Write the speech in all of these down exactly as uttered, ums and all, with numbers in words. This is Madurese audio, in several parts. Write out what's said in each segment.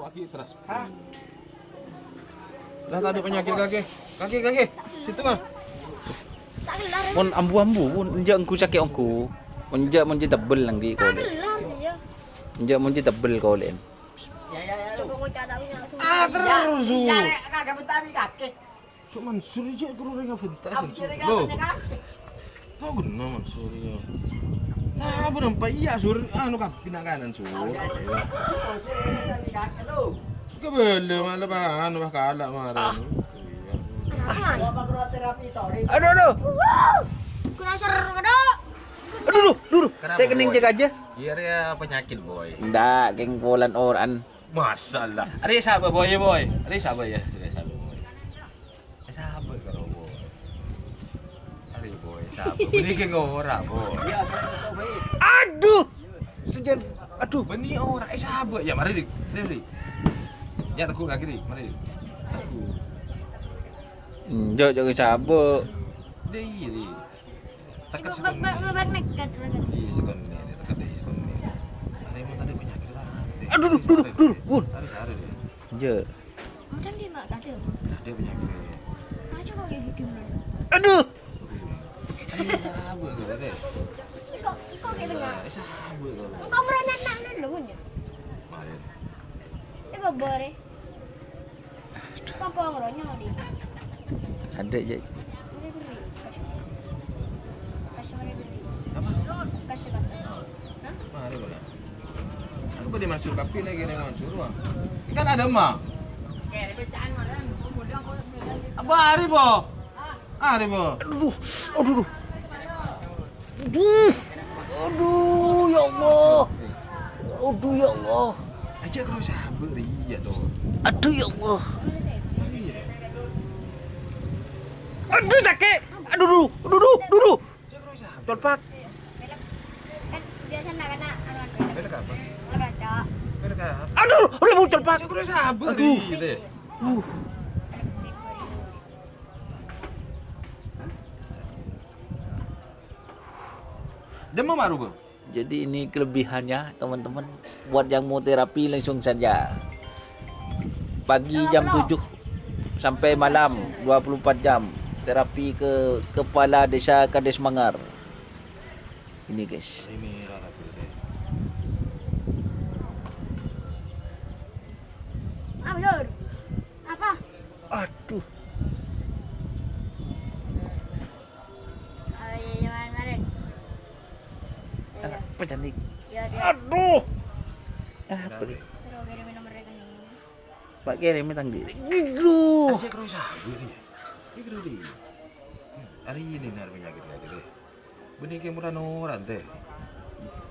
Lagi teras. Lah, tadi penyakit kaki. Kaki, kaki. Situ, ah. Mon ambu-ambu, mon enjâ' ongghu sakè' ongghu. Mon enjâ', mon enjâ' tebel nangghi kolè'. Enjâ', mon enjâ' tebel kolè'en. Ah, terus, Su. Cok Mansur jâ' karo orèng abhânta, Sur. Loh. Tao ghânna Mansur, iyâ. Tao bârâmpa iyâ, Sur. Anu, ka pinakanan, Sur. Kabâlâ malah, Pak, anu, Pak, kala' marèn. Aduh, aduh. Kurang seru, aduh. Aduh, aduh, aduh, aduh. Kenapa, Tè' kenning Boy? Cèk ajâ. Iyâ, rèya penyakit, Boy. Ndak, kèng polana orèng. Masalah. Arè sabâ', Boy, yâ, Boy. Arè sabâ', yâ. Arè sabâ', Boy. Eh, sabâ' karo, Boy. Arè, Boy, sabâ'. Bânnè kèng ora, Boy. Aduh. Sajân. Aduh. Bânnè ora, eh, sabâ'. Yâ, marè, Dik. Marè, Dik. Yâ, teggu' kaki, Dik. Marè, Dik. Teggu'. Enjâ', jâ' sabâ'. Dâ' iyâ, Dik. Tekka Ibu sekonè'. Bak-, bak-, bak neket, bak neket. Iyâ, sekonè', tekka dâ' sekonè'. Arè mon tadâ' penyakit tadâ'. Aduh, aduh, aduh, aduh, pun. Arè sarè dâ'. Jâ'. Macam dia, Mak, tadâ', Mak. Tadâ' penyakit. Aja kok kayak gigi, Bro. Aduh. Ayo, sabâ' kok, Tè. Kok, kok kayak gini? Wah, sabâ' kok. Kok meronyot nak dulu, punya? Marèn. Ini bobor, eh. Apa ngeronyo, Dik? Adâ', Cèk. Apa? Hah? Mari, Bola. Aku pada masuk kafe lagi nih, Mansur, wah. Kan ada, Ma. Apa hari, Bo? Hari, Bo. Aduh, aduh, aduh. Aduh. Aduh, ya Allah. Aduh, ya Allah. Aja' karo sabâ' rèya, to. Aduh, ya Allah. Iya. Aduh, sakè'. Aduh, duh, duh, duh, duh, duh. Aja' karo sabâ'. Colpak. Kan biasa nak kena, anu, anu. Pelek apa? Pelek kaca. Pelek apa? Aduh, aduh, colpak. Aja' karo sabâ' rèya, to. Uh. Demam arowa. Jadi ini kelebihannya, teman-teman. Buat yang mau terapi langsung saja. Pagi jam tujuh sampai malam dua puluh empat jam. Terapi ke kepala desa Kades Mangar. Ini, guys. Ini merah lah, berarti. Apa? Aduh. Oh, iya, iya, maren, maren. Iya. Apa, Candi? Iya, iya. Aduh. Apa? Terus kirim nomor rekening. Pak, kirim tang di. Gitu. Aja' karo sabâ' rèya. Ini karo di. Hari ini nar penyakit lagi deh. Bânnè kè mora-nora, Tè.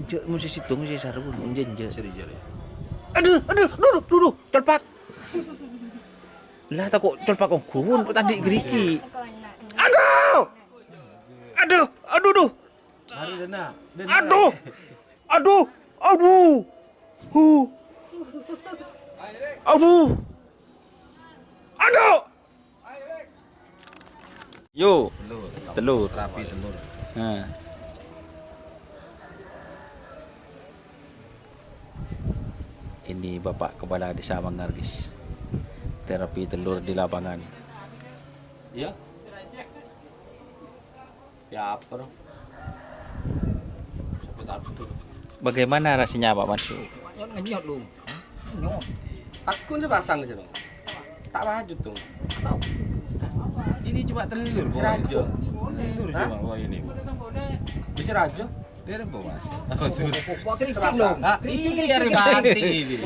Jâ', mesti sèttong sè sarèbun, enjâ', enjâ'. Seri, seri. Aduh, aduh, aduh, aduh, aduh, colpak. Lah, tako' colpak ongghu, pon, kok tandhi' gheriki. Aduh! Aduh, aduh, aduh. Mari, Dena. Dena. Aduh! Aduh! Aduh! Huh. Aduh! Aduh! Yo, telur. Telur. Terapi telur. Nah. Ini Bapak Kepala Desa Mangar, guys. Terapi telur di lapangan. Iya. Ya, apa, dong? Sampai satu. Bagaimana rasanya, Pak Mansur? Ngenyot, ngenyot, lu. Ngenyot. Takun sepasang sih, Bang. Tak wajud, dong. Ini cuma telur, Bos. Seraja. Telur. Hah? Cuma, Bos, ini, Bos. Bisa raja? Dia apa, Mas? Apa, Sur? Sepasang. Ah, iya, ada mati ini.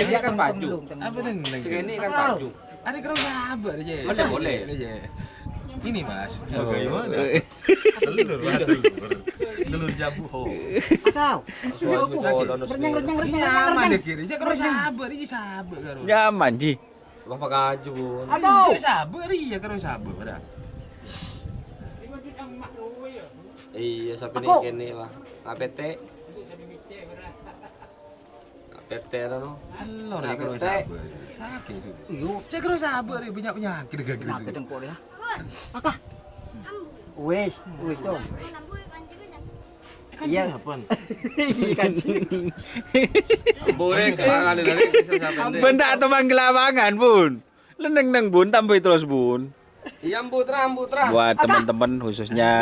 Dia kan maju. Apa, Neng? Segini kan maju. Ada karo sabâ' rèya, Jè. Boleh, boleh. Rèya, Jè. Ini, Mas, bagaimana? Telur, Mas, telur. Telur jambu, ho. Atau? Renyang, renyang, renyang, renyang, aman renyang. Deh, kiri. Aja' karo sabâ', ini sabâ' karo. Nyaman, Ji. Wah, pakaju, Bun. Atau? Aja' sabâ', iya, karo sabâ', padahal. Iya, sampai ini kene, wah. Apa, Tè? Peter no. Telor ya kalau sabâ'. Sakit itu. Iyo. Cek kalau sabâ' nih, banyak penyakit, gak gitu. Penyakit dengkok ya. Apa? Wes, wes, Cong. Kancing apaan? Iya, kancing. Boleh, Pak, kali tadi bisa sampai. Bân ta' tobâng ka lapangan, Bun. Lenneng neng, Bun, tambâi terros, Bun. Iya, Mbu Tra, Mbu Tra. Buat teman-teman, khususnya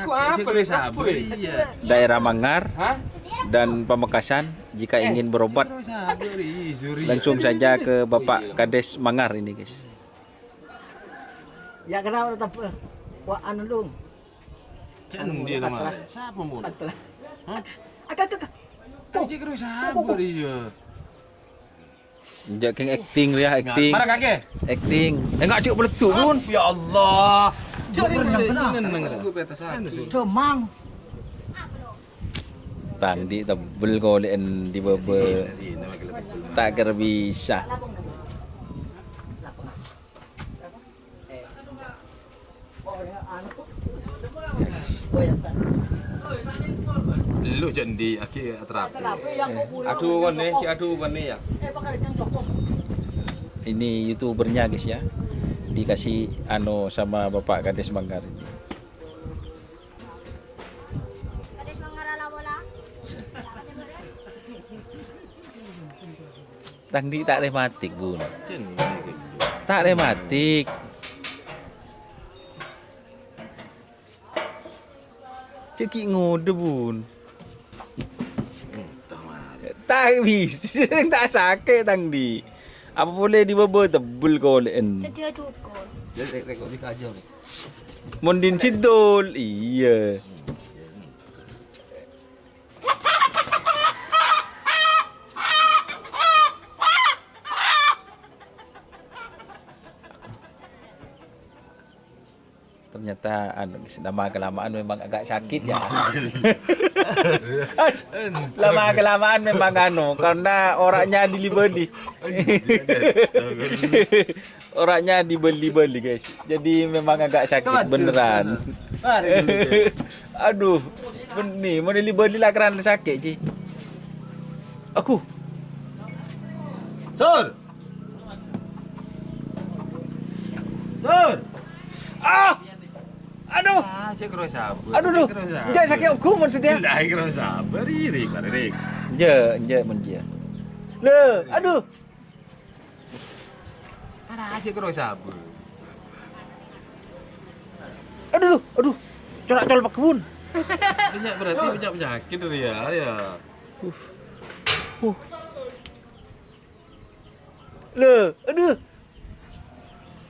Aku apa nih? Apa nih? Iya. Daerah Mangar Hah? Dan Pamekasan, jika ingin berobat, Sabar, iya, sorry. Langsung saja ke Bapak Kades Mangar ini, guys. Ya, kenapa tetap, eh, wa-, anu, Lung? Kan dia nama. Patra. Siapa, Mun? Patra. Hah? Agak, agak, agak. Aja terus sabar, iya. Enjâ' kèng acting rèya, acting. Mana kakek? Acting. Eh, enggak, Cuk, meledu, Bun. Ya Allah. Jadi bener, bener, bener. Demang. Tang Di' tebbel kolè'en di bâbâ. Ta' kèra bisa. Lu jâ' endi' aghi' atrape. Adu kone, ki adu kone ya. Ini youtubernya, guys, ya. Dikasih anu sama Bapak Kades Mangar. Kades Mangar ala bola. Tang Di' ta' rematik, Bun. Ta' rematik. Cè' ghi' ngodâ, Bun. Ta' bisa, ta' sakè', Tang Di'. Apa polè di bâbâ tebbel kolè'en. Jadi aduh, kok. Mon din sidul, iyâ. Ternyata, anu, lama-kelamaan memang agak sakit, ya. Lama-kelamaan memang, anu, karena orangnya dilibali. Orangnya dibeli-beli, guys. Jadi memang agak sakit beneran. Aduh, bânnè, mon dilibali la kerana sakit, Ji. Aku. Sur. Sur. Ah! Aduh. Ah, cè' karo sabar. Aduh, duh. Cè' karo sabar. Jâ' sakè' ongghu mon setia. Lah, karo sabar, iri, mari, Rik. Jâ', jâ' mon jâ'. Lho, aduh. Ara, cè' karo sabar. Aduh, duh, aduh. Corak col pagghun. Banyak berarti banyak penyakit dari ya, ya. Uh. Uh. Lho, aduh.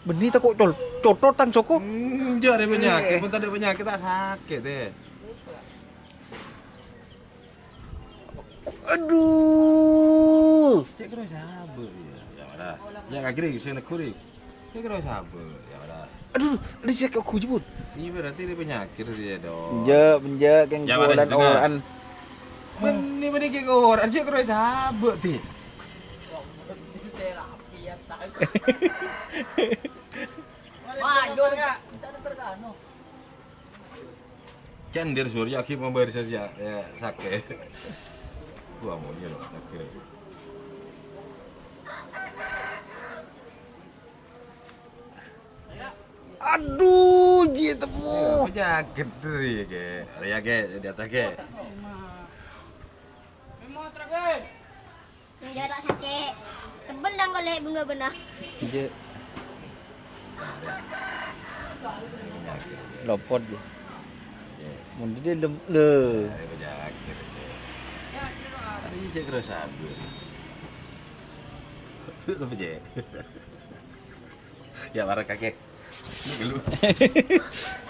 Bânnè tako' col-, cotot tang soko. Hmm, jâ' rè penyakit, mon tadâ' penyakit ta' sakè', tè. Aduh. Cè' karo sabar, ya. Ya, ora. Ya, kagri, sing neguri. Cè' karo sabar, ya, ora. Aduh, ada sih kok guji, Bun. Ini berarti ini penyakit dia, dong. Enjâ', enjâ', kèng. Ya, ora, bulan setengah. Oraan. Meni, meni kèng oraan, cè' karo sabar, tè. Wah, itu enggak. Cè' ndir Surya ki membayar saja, ya, sakè'. Gua maunya lo, sakè'. Aduh, Ji, temu. Apa jaget diri, ke? Ria, ke, di atas, ke. Enjâ' ta' sakè'. Tebbel dâ' engko' lè' bân-bâbâna. Enjâ'. Lopot, ya. Mon di dâlem, lho. Ari cè' karo sabar. Apa, Cè'? Ya, marah kakek. Ini dulu.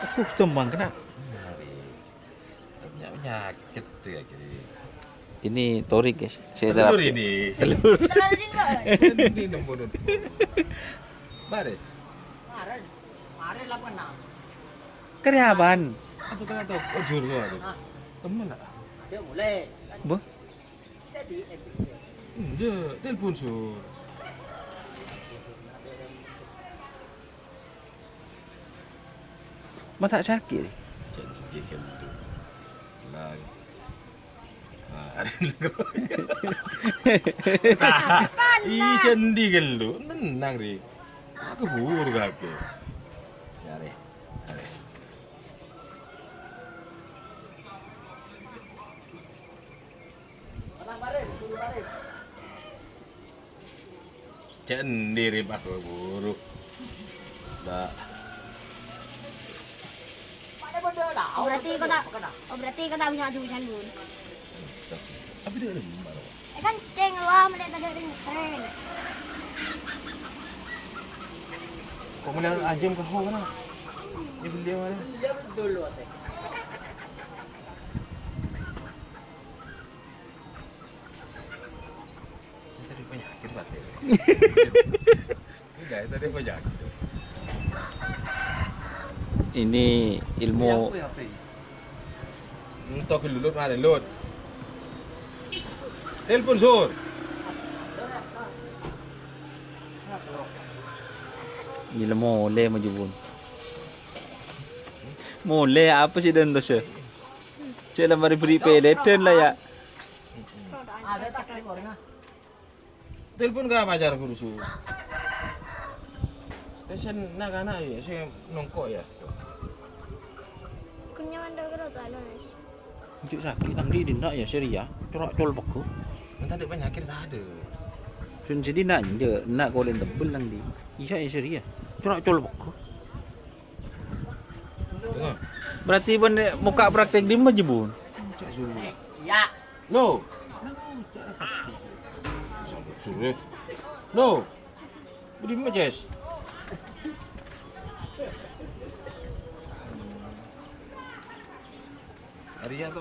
Aku tembang kena. Punya penyakit tuh ya, gini. Ini tori, guys. Saya Telur terapi. Ini. Telur. Telur ini, Mbak. Ini nemu, nemu. Mari. Mari, mari, lakukan, nah. Karyawan. Apa kata tuh? Oh, juru, aduh. Ah. Temen lah. Dia mulai. Bu? Enjâ', telepon, Sur. Ma' ta' sakè'? Cè' gendhu'. Nah. Ah, ih, cè' gendhu'. Nennang, Ri. Aku buru kakè. Ya, Ri. Ya, Ri. Cè' endi rè pas buru. Dah. Oh, berarti kau tak, oh, berarti kau tak punya jurusan, Bun. Tapi dia ada di mana? Eh, kan ceng lu ah, melihat tadi ada yang keren. Kok ngeliat ajem ke ho, kan? Ya, beli yang mana? Tadi penyakit, Pak. Enggak, tadi penyakit. Ini ilmu. Apa ya, apa ya? Entok dulu, Lut, mari, Lut. Telepon, Sur. Ini ilmu oleh maju, Bun. Mole apa sih, dan terus ya? Cek lemari beri peledan lah ya. Telepon ka pacar guru su. Pesen na'-kana' ya, sè nongko' ya. Kunyaman do karo tuh, Mas. Cek sakit tang di dinna' ya, Sir ya. Corak col peggu. Entah dek penyakit tak ada. Sun sedih nanya, nak kolen tebel nang di. Iya ya, Sir ya. Corak col peggu. Tengah. Berarti bân mokka' praktek dimma jiyâ, Bun? Cak suruh. Iya. Lo. Sambut suruh. Lo. Bâdâ dimma, Ces? Arya to.